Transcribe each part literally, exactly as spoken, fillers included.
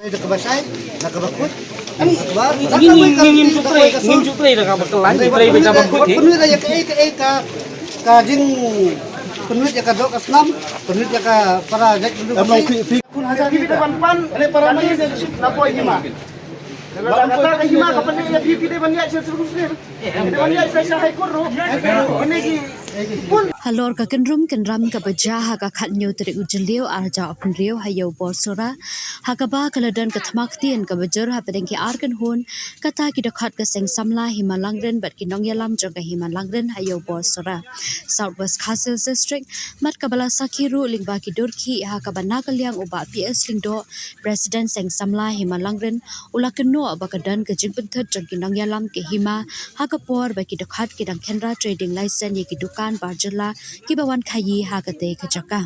Da kaba shai, da kaba kut. Ani ba ngin ngin ngin ngin suk trei, ngin suk trei da kaba kyllaiñ, trei ba da kaba kut. Pynwit da ïa kaei kaei ka ka jing pynwit ïa ka doh ka snam, pynwit ïa ka para jait. Em long phi phi. Phi da ban pan, ale para mani da suk na poi hima. Kata ka hima ka pynwit ïa phi, phi da ban ïa suk suk. Halor ka kynrum kynram kaba jia ha ka khathynñiew tarik u Jylliew arhajar arphew hynriew ha ïew Borsora, ha kaba ka la don ka thma ktien kaba jur hapdeng ki ar kynhun, kata ki dkhot ka Seng Samla Hima Langrin bad ki nongïalam jong ka Hima Langrin ha ïew Borsora, South West Khasi Hills District, bad kaba la sakhi ruh lyngba ki dur khih ha kaba na ka liang u Bah P S Lyngdoh, President Seng Samla Hima Langrin, u la kynnoh ba ka don ka jingpynthut jong ki nongïalam ka hima ha ka por ba ki dkhot ki dang khynra trading license ïa ki dukan bar jylla kiba wan khaïi ha katei ka jaka.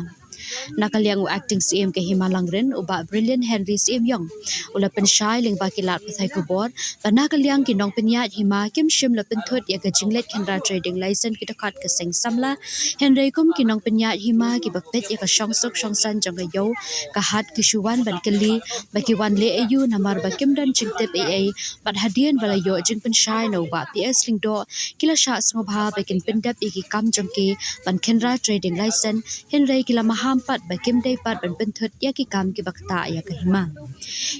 Na ka liang u Acting Syiem ka Hima Langrin, u Bah Brilliant Henry Syiem Ïong, u la pynshai lyngba ki lad pathai khubor ba na ka liang ki nongpynïaid hima kim shym la pynthut ïa ka jingleit khynra trading license ki dkhot ka Seng Samla, hynrei kum ki nongpynïaid hima kiba peit ïa ka shongsuk shongsaiñ jong ka ïew ka hat ki shu wan ban kylli ba ki wan leh aïu namar ba kim don jingtip ei ei, bad hadien ba la ïoh jingpynshai na u Bah P S Lyngdoh, ki la shah sngewbha ba kin pyndep ïa ki kam jong ki ban khynra trading license, hynrei ki la maham pat ba kim dei pat ban pynthut ïa ki kam kiba ktah ïa ka hima.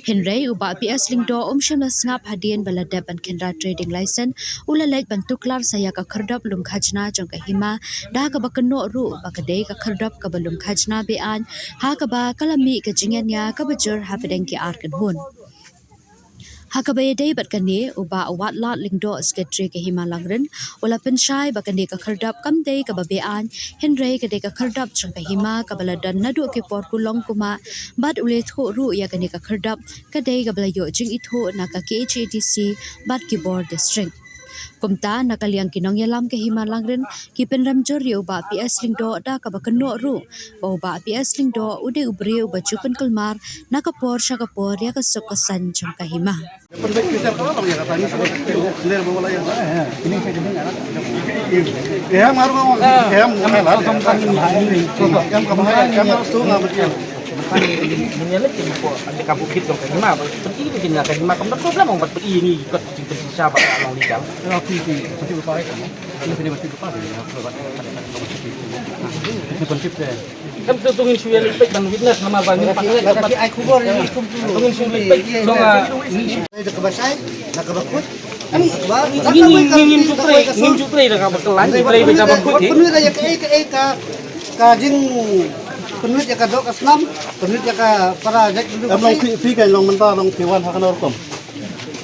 Hynrei u Bah P S Lyngdoh um shym la sngap hadien ba la dep ban khynra trading license, u la leit ban tuklar sa ïa ka khyrdop lum khajna jong ka hima, da kaba kynnoh ruh ba ka dei ka khyrdop kaba lum khajna be-aiñ, ha kaba ka la mih ka jingïania kaba jur hapdeng ki ar kynhun. Ha kaba ïadei bad kane, u Bah Watlat Lyngdoh, Secretary ka Hima Langrin, u la pynshai ba kane ka khyrdop kam dei kaba be-aiñ, hynrei ka dei ka khyrdop jong ka hima kaba la don naduh ki por kulong kumah, bad u la ïathuh ruh ïa kane ka khyrdop ka dei kaba la ïoh jingithuh na ka K H A D C bad ki bor district. Kumta na ka liang ki nongïalam ka Hima Langrin ki pynrem jur ïa u Bah P S Lyngdoh da kaba kynnoh ruh ba u Bah P S Lyngdoh u dei u briew uba ju pynkulmar na ka por sha ka por ïa ka suk ka saiñ jong ka hima. Mynta ngi, ngi leit ki por, ka bukit jong ka hima, ba, pynïaid ka hima, ka hima, kam da problem, ong, bad pynïaid ngi, kot jingpynshai ba ka long legal. Em, to, to ngin shu ïa leit peit ban witness, namar ba ngin pat, ai khubor ni, to ngin shu leit peit, jong, ah, ni. Da kaba shai, da kaba kut. Ani ba, ngin, ngin, ngin, ngin suk trei, ngin suk trei da kaba kyllaiñ, trei da kaba kut, eh. Pynwit da ïa kaei kaei ka, ka jing, pynwit ïa ka doh ka snam, pynwit ïa ka para jait. Em long phi, phi kan long mynta long phi wan ha kano rukom.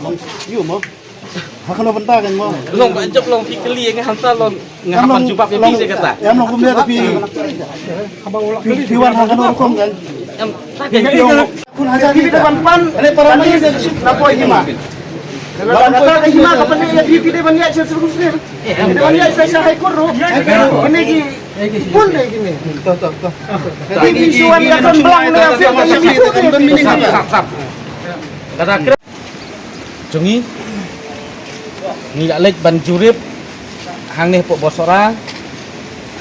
Long ïu mo. Ha kano bynta kan mo. Long ba jop long phi kylli nga hangta long nga hap ban jubab ïa phi sa kata. Em long kumne da phi. Phi, phi wan ha kano rukom kan. Em, ta kan. Phi da ban pan, ale para mani da suk na poi hima. Kata ka hima ka pynïaid ïa phi, phi da ban ïaid sha Supreme Court. Phi da ban ïaid sha, sha High Court ruh. Kine ki pun dei kine. To, to, to. Phi, phi shu wan ïa kan blang na phi. Sap, sap. Kata jong ngi, ngi la leit ban jurip hangne hapoh Borsora,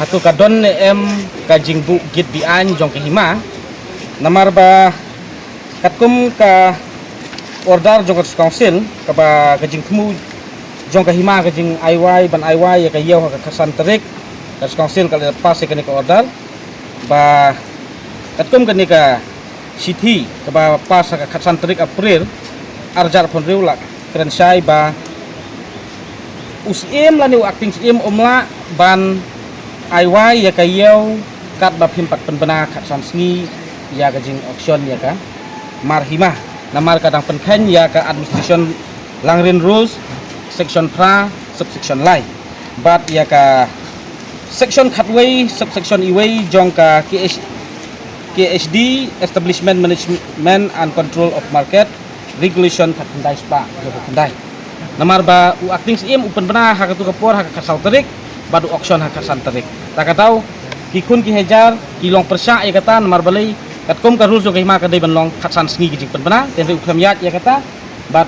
hato ka don ne em ka jingbuh git be-aiñ jong ka hima. Namar ba katkum ka order jong ka District Council, kaba ka jingthmu jong ka hima ka jingai wai, ban ai wai ïa ka ïew ha ka khatsan tarik, ka District Council ka la pass ïa kane ka order, ba katkum kane ka shithi kaba pass ha ka khatsan tarik April, arhajar arphew hynriew la kren shai ba u Syiem lane u Acting Syiem um lah ban ai wai ïa ka ïew katba phim pat pynbna khatsan sngi ïa ka jing auction ïa ka mar hima. Namar ka dang pynkheiñ ïa ka Administration Langrin Rules, Section phra, Subsection lai. Bad ïa ka Section khatwei, Subsection iwei jong ka K H, K H D, Establishment Management and Control of Market Regulation khatkhyndai spah hynñiewphew khyndai. Namar ba u Acting Syiem u pynbna ha katu ka por ha ka khatsaw tarik, bad u auction ha ka khatsan tarik. Ta ka daw, ki khun ki hajar ki long pyrshah ïa kata, namar balei, katkum ka rules jong ka hima ka dei ban long khatsan sngi ki jingpynbna, te hynrei u khlem ïaid ïa kata, bad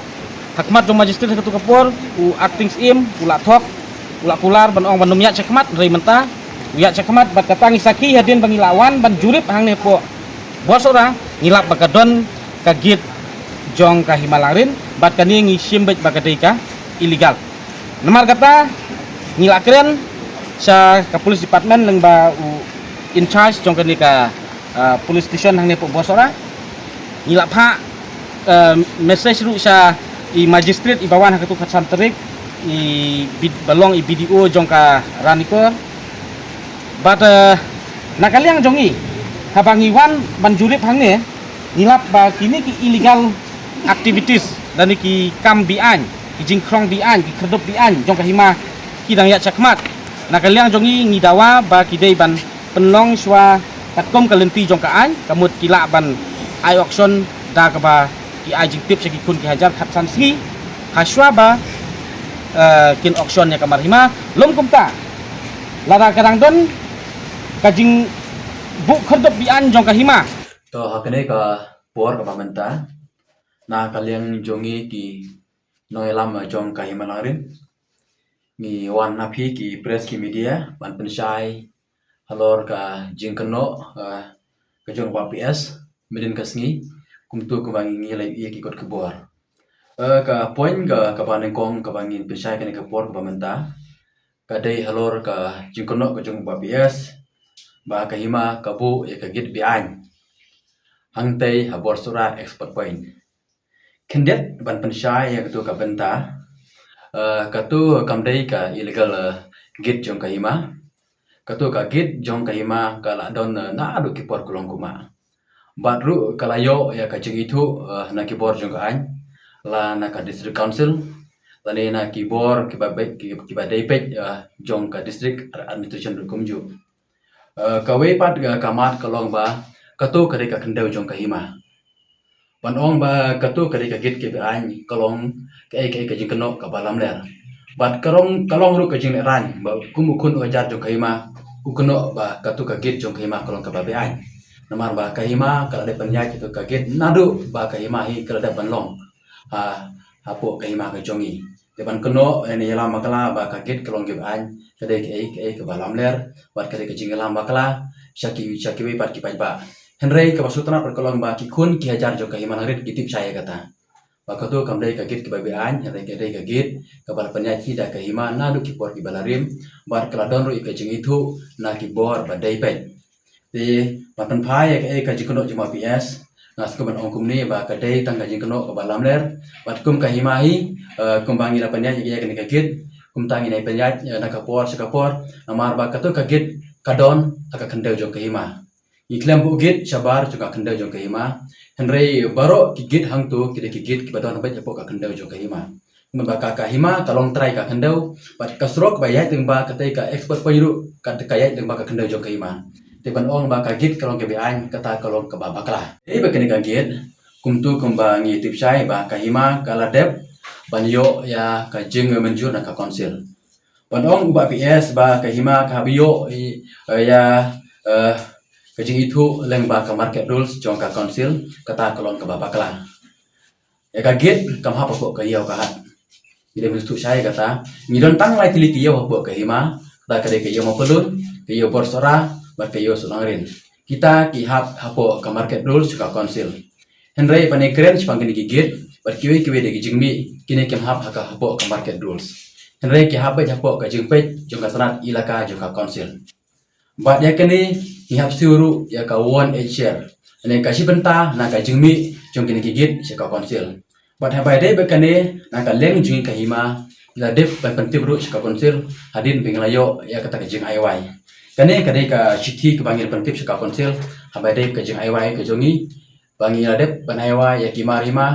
ha khmat jong Magistrate ha katu ka por, u Acting Syiem u la thok, u la kular ban ong ban ym ïaid sha khmat, hynrei mynta u ïaid sha khmat, bad kata ngi sakhi hadien ba ngi la wan ban jurip hangne hapoh Borsora, ngi lap ba ka don ka git jong ka Hima Langrin, bad kane ngi shim beit ba ka dei ka illegal. Namar kata ngi la kren sha ka police department lyngba u in charge jong kane ka, ah, police station hangne hapoh Bor Sohra. Ngi la phah, ah, message ruh sha i magistrate iba wan ha katu ka khatsan tarik, iba long i B D O jong ka Ranikor. Bad, ah, na ka liang jong ngi, haba ngi wan ban jurip hangne, ngi lap ba kine ki illegal activities, lane ki kam be-aiñ, ki jingkhrong be-aiñ, ki khyrdop be-aiñ jong ka hima ki dang ïaid shakhmat. Na ka liang jong ngi, ngi dawa ba ki dei ban pynlong shuwa katkum ka lynti jong ka aiñ, ka mut ki lah ban ai auction da kaba ki ai jingtip sha ki khun ki hajar khatsan sngi, ha shuwa ba, eh, kin auction ïa ka mar hima. Lym kumta, lada ka dang don ka jingbuh khyrdop be-aiñ jong ka hima. To, ha kane ka por kaba mynta, na ka liang jong ngi ki nongïalam jong ka Hima Langrin, ngi wan na phi ki press ki media ban pynshai halor ka jingkynnoh, eh, ka jong u Bah P S, mynhynnin ka sngi, kumto kumba ngi, ngi la ïohi ïa ki kot khubor. Eh, ka point ka, kaba nyngkong kaba ngin pynshai kane ka por kaba mynta, ka dei halor ka jingkynnoh ka jong u Bah P S, ba ka hima ka buh ïa ka gate be-aiñ hangtei ha Bor Sohra Export Point. Khyndiat ban pynshai ïa katu ka bynta, eh, katu kam dei ka illegal, eh, gate jong ka hima. Katu ka gate jong ka hima ka la don, eh, naduh ki por kulong kumba. Bad ruh ka la ïoh ïa ka jingithuh, eh, na ki bor jong ka aiñ, la na ka District Council, lane na ki bor kiba bei-, ki, kiba dei peit, eh, jong ka district administration ruh kumjuh. Eh, kawei pat, eh, ka mat ka long ba katu ka dei ka khyndew jong ka hima. Ban ong ba katu ka dei ka gate kaba aiñ ka long kaei kaei ka jingkynnoh kaba lamler. Bad ka long, ka long ruh ka jinglehrain ba kum u khun u hajar jong ka hima u kynnoh ba katu ka gate jong ka hima ka long kaba be-aiñ. Namar ba ka hima ka la dep ban ïaid katu ka gate naduh ba ka hima hi ka la dep ban long ha, hapoh ka hima ka jong ngi. Te ban kynnoh, eh, ne ïalam bakla ba ka gate ka long kaba aiñ, ka dei kaei kaei kaba lamler, bad ka dei ka jingïalam bakla sha ki, sha kiwei pat ki paidbah. Hynrei kaba sngewtynnat pat ka long ba ki khun ki hajar jong ka Hima Langrin ki tip shai ïa kata, ba katu kam dei ka gate kaba be-aiñ, hynrei ka dei ka gate kaba la pynïaid hi da ka hima naduh ki por kiba la rim, bad ka la don ruh ïa ka jingithuh na ki bor ba dei peit. Te ban pynphai ïa kaei ka jingkynnoh jong u Bah P S, nga sngew ban ong kumne ba ka dei tang ka jingkynnoh kaba lamler. Bad kum ka hima hi, eh, kumba ngi la pynïaid ïa kane ka gate, kumta ngin ïa pynïaid, eh, na ka por sha ka por. Namar ba katu ka gate ka don ha ka khyndew jong ka hima. Ngi khlem buh gate shabar jong ka khyndew jong ka hima. Hynrei baroh ki gate hangto ki dei ki gate kiba don beit hapoh ka khyndew jong ka hima. Namar ba ka, ka hima ka long trai ka khyndew, bad ka surok ba ïaid lyngba katei ka Export Point ruh ka, ka ïaid lyngba ka khyndew jong ka hima. Te ban ong ba ka gate ka long kaba aiñ, kata ka long kaba bakla. Ei ba kane ka gate, kumto kumba ngi tip shai ba ka hima ka la dep ban ïoh ïa ka jingmynjur na ka council. Ban ong u Bah P S ba ka hima ka hap ïoh i, eh, ïa, eh, ka jingithuh lyngba ka market rules jong ka council, kata ka long kaba bakla. Ïa ka gate kam hap hapoh ka ïew ka hat. Ngi dei ban sngewthuh shai kata. Ngi don tang lai tylli ki ïew hapoh ka hima, kata ka dei ka ïew Mawpyllun, ka ïew Bor Sohra, bad ka ïew Soh Langrin. Kita ki hap hapoh ka market rules jong ka council. Hynrei ban ïakren shaphang kine ki gate bad kiwei kiwei de ki jingmih, kine kim hap ha ka, hapoh ka market rules. Hynrei ki hap beit hapoh ka jingpeit jong ka tnat elaka jong ka council. Bad ïa kane ngi hap siew ruh ïa ka one eighth share, lane ka shi bynta na ka jingmih jong kine ki gate sha ka council. Bad haba ïadei bad kane, na ka liang jong ngi ka hima, ngi la dep ban pyntip ruh sha ka council hadien ba ngi la ïoh ïa kata ka jingaiwai. Kane ka dei ka shithi kaba ngi la pyntip sha ka council haba ïadei ka jingaiwai ka jong ngi, ba ngi la dep ban aiwai ïa ki mar hima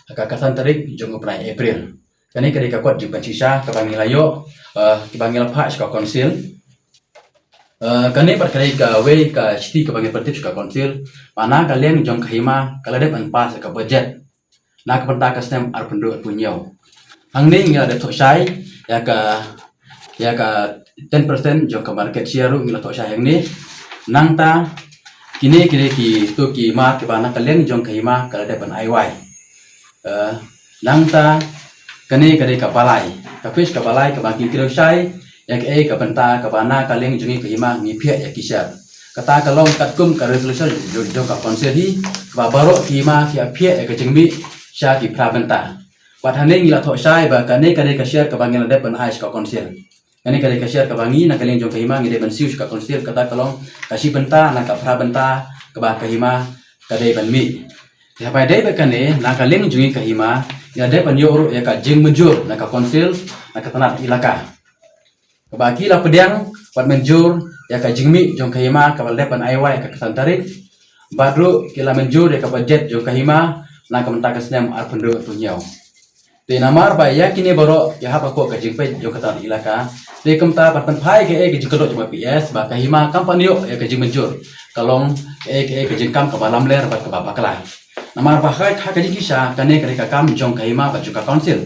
ha ka khatsan tarik jong u bnai April. Kane ka dei ka kot jingpynshisha kaba ngi la ïoh, eh, kaba ngi la phah sha ka council. Eh, kane pat ka dei kawei ka shithi kaba ngi la pyntip sha ka council, ba na ka liang jong ka hima ka la dep ban pass ïa ka budget na ka bynta ka snem arphew hynriew arphew hynñiew. Hangne ngi la dep thoh shai ïa ka, ïa ka ten percent jong ka market share ruh ngi la thoh shai hangne. Nangta kine, kine kito ki mar kiba na ka liang jong ka hima ka la dep ban aiwai. Eh, nangta kane ka dei ka balai, ka page ka balai kaba ngi kdew shai ïa kaei ka bynta kaba na ka liang jong ngi ka hima ngi phiah ïa ki share. Kata ka long katkum ka resolution jong, jong ka council hi, kaba baroh ki hima ki hap phiah ïa ka jingmih sha ki phra bynta. Bad hangne ngi la thoh shai ba kane ka dei ka share kaba ngi la dep ban ai sha ka council. Kane ka dei ka share kaba ngi na ka liang jong ka hima ngi dei ban siew sha ka council, kata ka long ka shi bynta na ka phra bynta kaba ka hima ka dei ban mih. Te haba ïadei bad kane, na ka liang jong ngi ka hima ngi la dep ban ïoh ruh ïa ka jingmynjur na ka council, na ka tnat ilaka. Kaba ki la pdiang bad mynjur ïa ka jingmih jong ka hima kaba la dep ban ai wai ha ka khatsan tarik. Bad ruh ki la mynjur ïa ka budget jong ka hima na ka bynta ka snem arphew hynriew arphew hynñiew. Te namar ba ïa kine baroh ki hap hapoh ka jingpeit jong ka tnat ilaka, te kumta ban pynphai kaei ka jingkynnoh jong u P S ba ka hima kam pat ïoh ïa ka jingmynjur, ka long kaei kaei ka jingkam kaba lamler bad kaba bakla. Namar ba ha ka jingkisa kane ka dei ka kam jong ka hima bad jong ka council.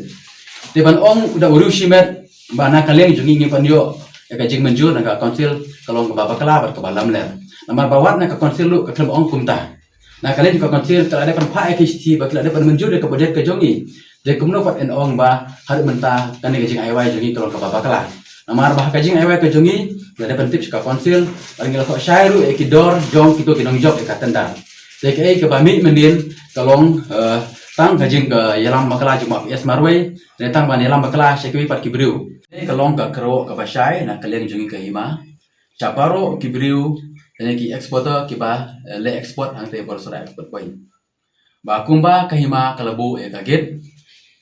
Te ban ong da u riewshimet ba na ka liang jong ngi ngim pat ïoh ïa ka jingmynjur na ka council ka long kaba bakla bad kaba lamler. Namar ba wat na ka council ruh ka khlem ong kumta. Na ka liang jong ka council ka la dep ban phah ïa ki shithi ba ki la dep ban mynjur ïa ka budget ka jong ngi. Te kumno pat yn ong ba haduh mynta kane ka jingaiwai jong ngi ka long kaba bakla. Namar ba ha ka jingaiwai ka jong ngi, ngi la dep ban tip sha ka council, bad ngi la thoh shai ruh ïa ki dor jong kito ki nongjop ïa ka tender. Te kaei kaba mih mynnin ka long, eh, tang ka jingïalam bakla jong u P S marwei, ne tang ban ïalam bakla sha kiwei pat ki briew. Te ka long ka kyrwoh kaba shai na ka liang jong ngi ka hima sha baroh ki briew, ne ki exporter kiba, eh, leh export hangta ha Bordsorah Export Point. Ba kumba ka hima ka la buh ïa ka gate,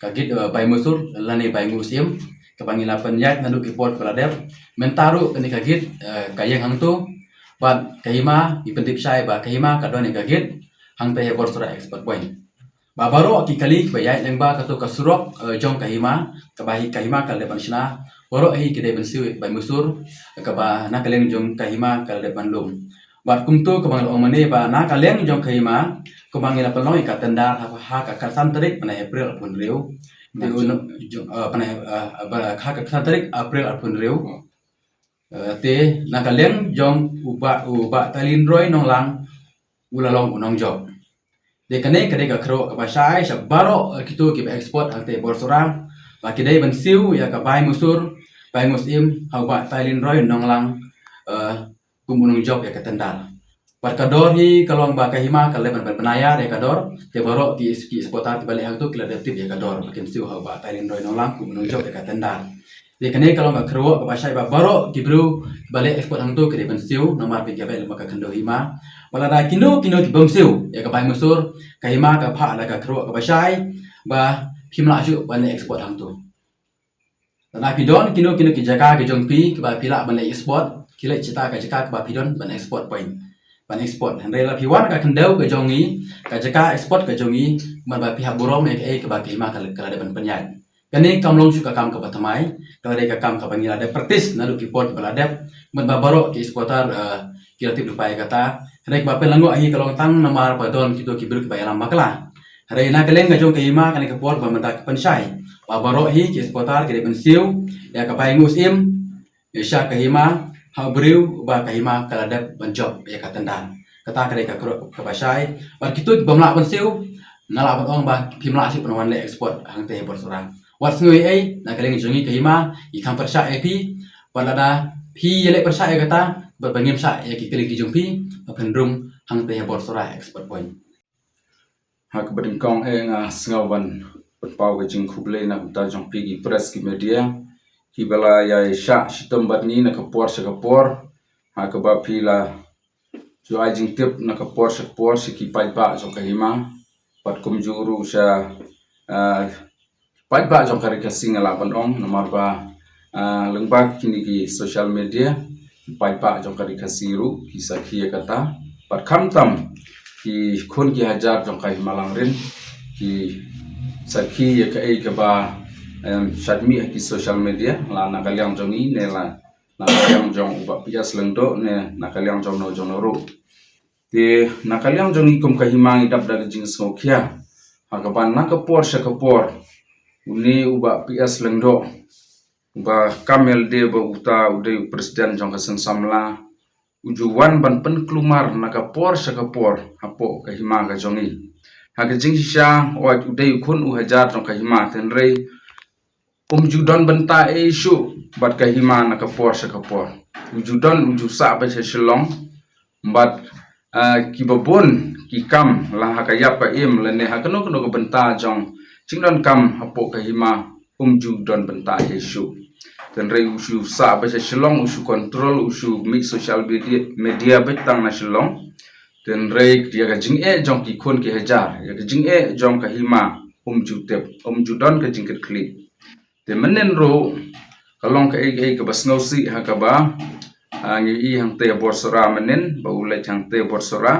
ka gate, eh, Bai Musur lane Bai Ngusim, kaba ngi la pynïaid naduh ki por kiba la dep. Mynta ruh kane ka gate, eh, ka ïeng hangto, bad ka hima, ngi pyntip shai ba ka hima ka don ïa ka gate hangta ha Bordsorah Export Point. Ba baroh ki kali kiba ïaid lyngba kato ka surok, eh, jong ka hima, kaba hi ka hima ka la dep ban shna, baroh hi ki dei ban siew ïa ka Bai Musur, kaba na ka liang jong ka hima ka la dep ban lum. Bad kumto kaba nga la ong mynne ba na ka liang jong ka hima, kumba ngi la pynlong ïa ka tender ha, ha ka khatsan tarik bnai April arphew hynriew. Te u, jong, eh, bnai, eh, ba, ha ka khatsan tarik April arphew hynriew. Eh, te na ka liang jong u Bah, u Bah Tailynroi Nonglang u la long u nongjop. Te kane ka dei ka kyrwoh kaba shai sha baroh, eh, kito kiba export hangta ha Bordsorah, ba ki dei ban siew ïa ka Bai Musur, Bai Ngusim ha u Bah Tailynroi Nonglang, eh, kum u nongjop ïa ka tender. Bad ka dor hi ka long ba ka hima ka la dep ban, ban, ban ïar ïa ka dor, te baroh ki, ki exporter kiba leh hangto ki la dep tip ïa ka dor, ba kin siew ha u Bah Tailynroi Nonglang kum u nongjop ïa ka tender. Te kane ka long ka kyrwoh kaba shai ba baroh ki briew kiba leh export hangto ki dei ban siew, namar ba ki ïaid lyngba ka khyndew hima. Bad lada kino kino ki bym siew ïa ka Bai Musur, ka hima ka phah da ka kyrwoh kaba shai ba phim lah shuh ban leh export hangto. Lada ki don kino kino ki jaka ki jong phi kiba phi lah ban leh export, ki leit shata ka jaka kaba phi don ban export point, ban export. Hynrei lada phi wan ka khyndew ka jong ngi, ka jaka export ka jong ngi, kumba phi hap burom ïa kaei kaba ka hima ka la, ka la dep ban pynïaid. Kane kam long shuh ka kam kaba thymmai, ka la dei ka kam kaba ngi la dep practice naduh ki por kiba la dep, kumba baroh ki exporter, eh, ki la tip lypa ïa kata. Hynrei kaba pynlyngngoh hi ka long tang namar ba don kito ki briew kiba ïalam bakla. Hynrei na ka liang ka jong ka hima kane ka por ba mynta ka pynshai ba baroh hi ki exporter ki dei ban siew ïa ka Bai Ngusim, ïa sha ka hima ha u briew ba ka hima ka la dep ban jop ïa ka tender. Kata ka dei ka kyrwoh kaba shai. Bad kito ki bym lah ban siew, nga lah ban ong ba phim lah shuh ban wan leh export hangta ha Bordsorah. Wat sngew ei ei, na ka liang jong ngi ka hima ngi kham pyrshah ïa phi. Bad lada phi ïaleh pyrshah ïa kata, bad ba ngim shah ïa ki kali ki jong phi, ba phin rung hangta ha Bordsorah Export Point. Ha kaba nyngkong eh nga sngew ban pynpaw ka jingkhublei na ka bynta jong phi ki press ki media kiba la ïa shah shitom bad ngi na ka por sha ka por, ha kaba phi la ju ai jingtip na ka por sha ka por sha ki paidbah jong ka hima, bad kumjuh ruh sha, ah, paidbah jong ka Ri Khasi nga lah ban ong, namar ba, ah, lyngba kine ki social media, paidbah jong ka Ri Khasi ruh ki sakhi ïa kata. Bad khamtam ki khun ki hajar jong ka Hima Langrin ki sakhi ïa kaei kaba, em, shait mih ha ki social media, la na ka liang jong ngi ne la na ka liang jong u Bah P S Lyngdoh ne na ka liang jong no jong no ruh. Te na ka liang jong ngi kum ka hima ngi dap da ka jingsngewkhia ha kaba na ka por sha ka por une u Bah P S Lyngdoh, uba kam ïalade ba uta u dei u president jong ka seng samla, u ju wan ban pynkulmar na ka por sha ka por hapoh ka hima ka jong ngi. Ha ka jingshisha wat u dei u khun u hajar jong ka hima, hynrei um ju don bynta ei shuh bad ka hima na ka por sha ka por. U ju don, u ju sah beit sha Shillong bad, ah, kiba bun ki kam la ha ka ïap ka im lane ha kano kano ka bynta jong jingdonkam hapoh ka hima um ju don bynta ei ei shuh. Hynrei u shu sah beit sha Shillong, u shu control, u shu mih social media, media beit tang na Shillong. Hynrei ïa ka jingeh jong ki khun ki hajar, ïa ka jingeh jong ka hima um ju tip, um ju don ka jingkitkhlieh. Te mynnin ruh ka long kaei kaei kaba sngewsih ha kaba, ah, ngi i hangtei ha Borsora mynnin, ba u leit hangtei ha Borsora.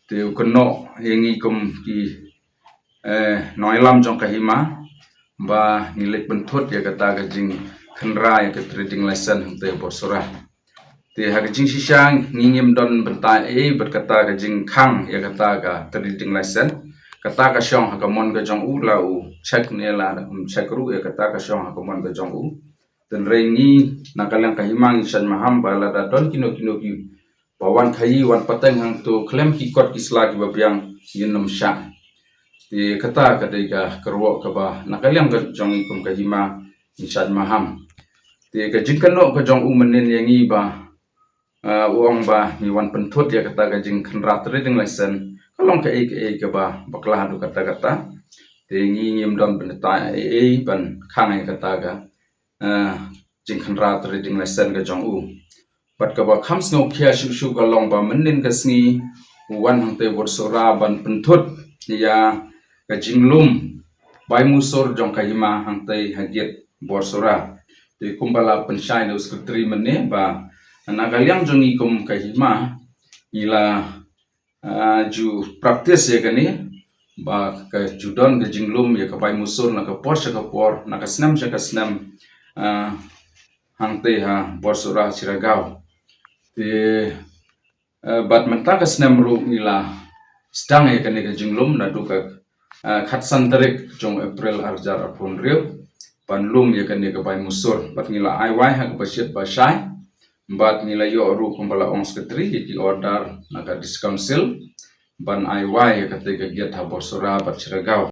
Te u kynnoh ïa ngi kum ki, eh, nongïalam jong ka hima ba ngi leit pynthut ïa kata ka jingkhynra ïa ka trading license hangtei ha Borsora. Te ha ka jingshisha ngi ngim don bynta ei ei bad kata ka jingkhang ïa kata ka trading license. Kata ka shong ha ka mon ka jong u, la u check ne la um check ruh, ïa kata ka shong ha ka mon ka jong u. Hynrei ngi na ka liang ka hima ngi shait maham ba lada don kino kino ki ba wan khaïi wan pateng hangto khlem ki kot ki sla kiba biang, ngin ym shah. Te kata ka dei ka kyrwoh kaba na ka liang ka jong ngi kum ka hima ngi shait maham. Te ka jingkynnoh ka jong u mynnin ïa ngi ba, ah, u ong ba ngi wan pynthut ïa kata ka jingkhynra trading license ka long kaei kaei kaba bakla haduh katta katta. Te ngi ngim don bynta ei ei ban khang ïa kata ka, ah, jingkhynra trading license ka jong u. Bad kaba kham sngewkhia shuh shuh ka long ba mynnin ka sngi u wan hangtei Borsora ban pynthut ïa ka jinglum bai musur jong ka hima hangtei ha gate Borsora. Te kumba la pynshai na u secretary mynne ba na ka liang jong ngi kum ka hima ngi la, ah, ju practice ïa kane ba ka ju don ka jinglum ïa ka bai musur na ka por sha ka por, na ka snem sha ka snem, ah, hangtei ha Borsora Shiragaon. Te, eh, bad mynta ka snem ruh ngi la sdang ïa kane ka jinglum naduh ka, eh, khatsan tarik jong April arhajar arphew hynriew ban lum ïa kane ka bai musur. Bad ngi la ai wai ha kaba shit ba shai. Bad ngi la ïoh ruh kumba la ong secretary ïa ki order na ka District Council ban ai wai ïa kata ka gate ha Borsora bad Shiragaon.